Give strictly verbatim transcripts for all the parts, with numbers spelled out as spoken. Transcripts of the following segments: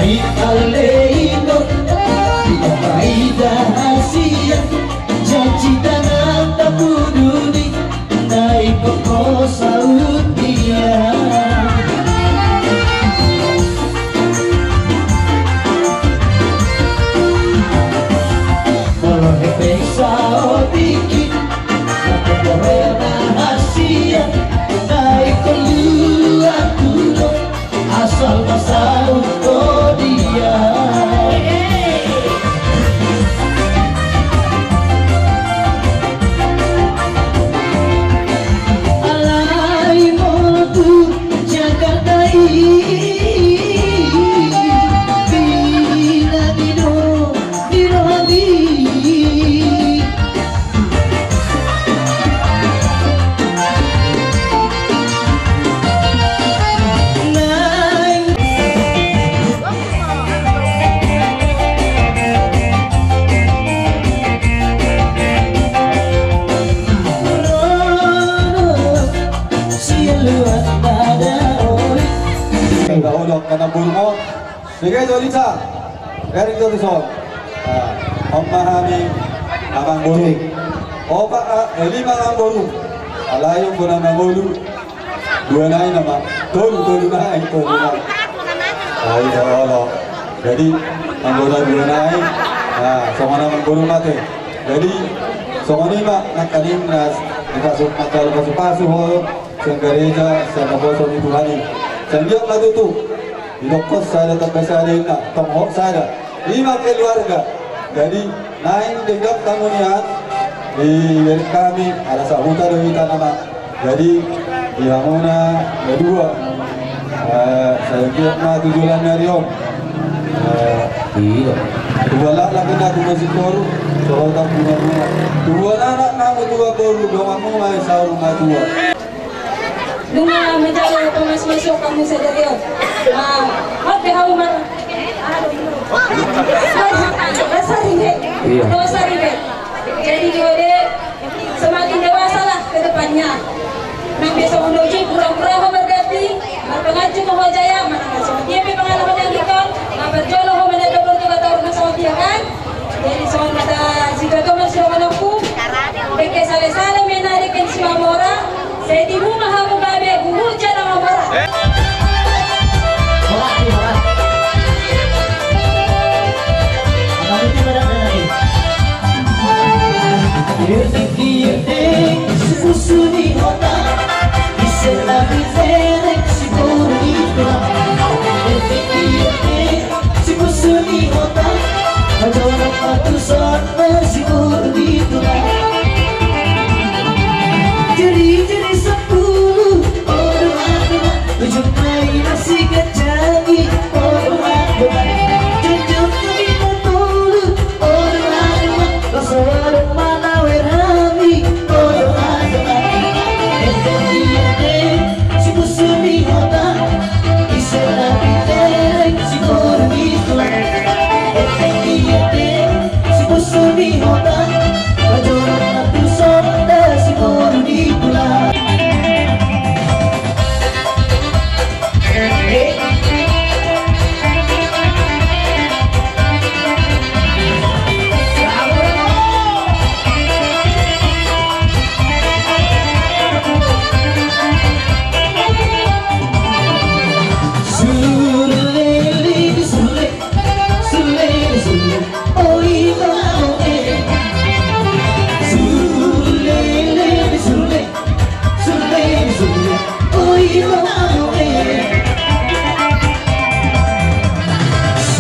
Di ale ingkon, di paida hasian, janji tangan tapuduni, na ingkon ho saut dia. Molo hepeng saotik i, na ingkon ho hasian, na ingkon luat tu do. Asal ma saut ho dia. Alai molo tu Jakarta i, bilang i do di rohami. Dahulu angka namboru on. Sege jolita. Garing jolita on. Nah, on ma hami amangboru. Opat, ah, eh, lima amangboru. Alai on bona mangolu. Dua nai nama. Tolu, tolu nai, tolu nai. Nah, iya, olo. Jadi, anggota dua nai. Nah, songon amangboru mate. Jadi, songon i ma, nangkaning, nah, dipasuk, manjalo pasu-pasu, ho. Sian gareja, sian naposo ni Tuhan i. Sian dia ma tutu. Didok hot sada tamba sada inna, tong hot sada. Ima keluarga. Jadi, naeng denggan hamu nian. Di hami, ala sahuta do hita nama. Jadi, di hamuna, na dua. Eh, sai anggiat ma tu joloan ni ari on. Eh, iya. Tubuan laklak inna, tubuan singkoru, sahuta bunga-bunga. Tubuan anak hamu, tubuan boru, donganmu ma i saur matua. Nunga manjalo pamas-masu hamu sadari on. Ah, hot be hamu mar-, ah, dosa ringgit. Iya. Dosa ringgit. Jadi, dia semakin dewasalah ke depannya. Nang be songon na uju, pura-pura ho marganti, marpanganju ma ho jaya, manang songon dia pe pangalaman na ingkon, na parjolo ho mananda boru tu Batak na songon dia kan. Jadi songon hata sitoto ma sidohononku, dengke sale-sale ma inna dengke ni Simamora, sai tibu ma hamu gabe huhut jala mamora. Horas, horas. Apa itu badan lagi? Irtik, irtik, sipusu ni hota, ise na biserek si boru ni tulang. Irtik, irtik, sipusu ni hota, majonok ma tuson na si boru ni tulang. Jari-jari sampulu, odo, odo, ujung mai nasi kacang i, odo, odo, jujung mai na tolu, odo, odo, langsung odo, mana werami, odo, odo, ente dia deh, sipusu ni hota.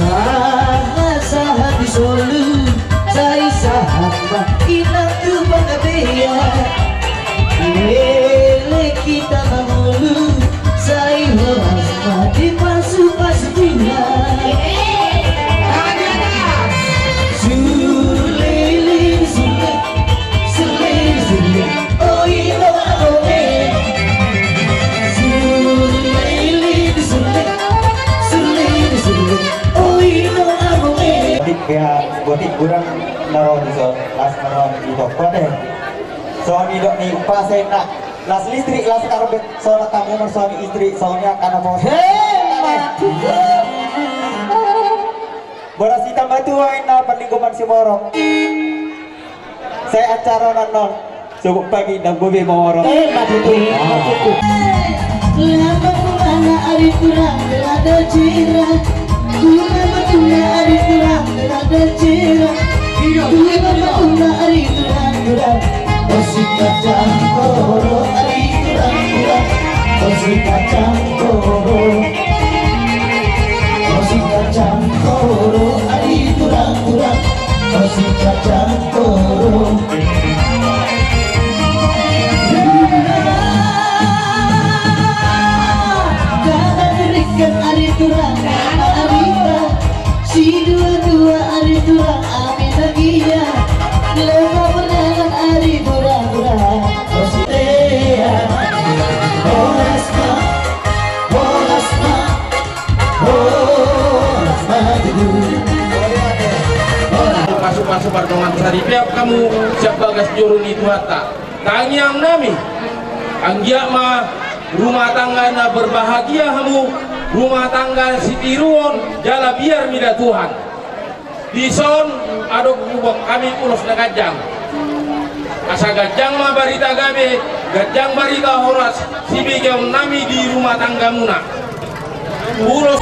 Sahat-sahat ni solu, sai sahat ma inang tu panggabean. Leleng hita mangolu, sai horas ma dipasu-pasu Tuhan. Sule, sule, sule, sule. Oi, lo, alo, eh. Sule, sule, sule, sule. Oi, lo, alo, eh. Botik, ya, botik gurang na ro dison, las na ro di toko deh. Songon i dok ni umpasa na, las listrik, las karbet, songon tamu, songon istri, songon i angka na bos. Hei, mati. Tua inna parlinggoman Simorok. Sai acara on annon. Sogot pagi ndang gobe mamorok. Eh, mati tu, mati tu. Lama pulana ari turang, lada jera. Lama pula ari turang, lada jera. Lama pula ari turang, turang. Osi kacang koro ari turang, turang. Osi kacang koro. Osi kacang koro ari turang, turang. Osi kacang koro. Kada berikan ari turang, ari turang. Si dua-dua ari turang, ami lagi ya. Lama berjalan ari turang, turang. Osi tea. Horas ma. Horas ma. Pasu-pasu pardongan saripeon hamu sian bagas joro ni Tuhanta. Tangiang nami, anggiat ma rumah tangga na berbahagia hamu, rumah tangga sitiruon jala biar mida Tuhan. Dison adong huboan hami ulos na ganjang. Asa ganjang ma barita gabe, ganjang barita horas, sibegeon nami di rumah tanggamuna. Ulos.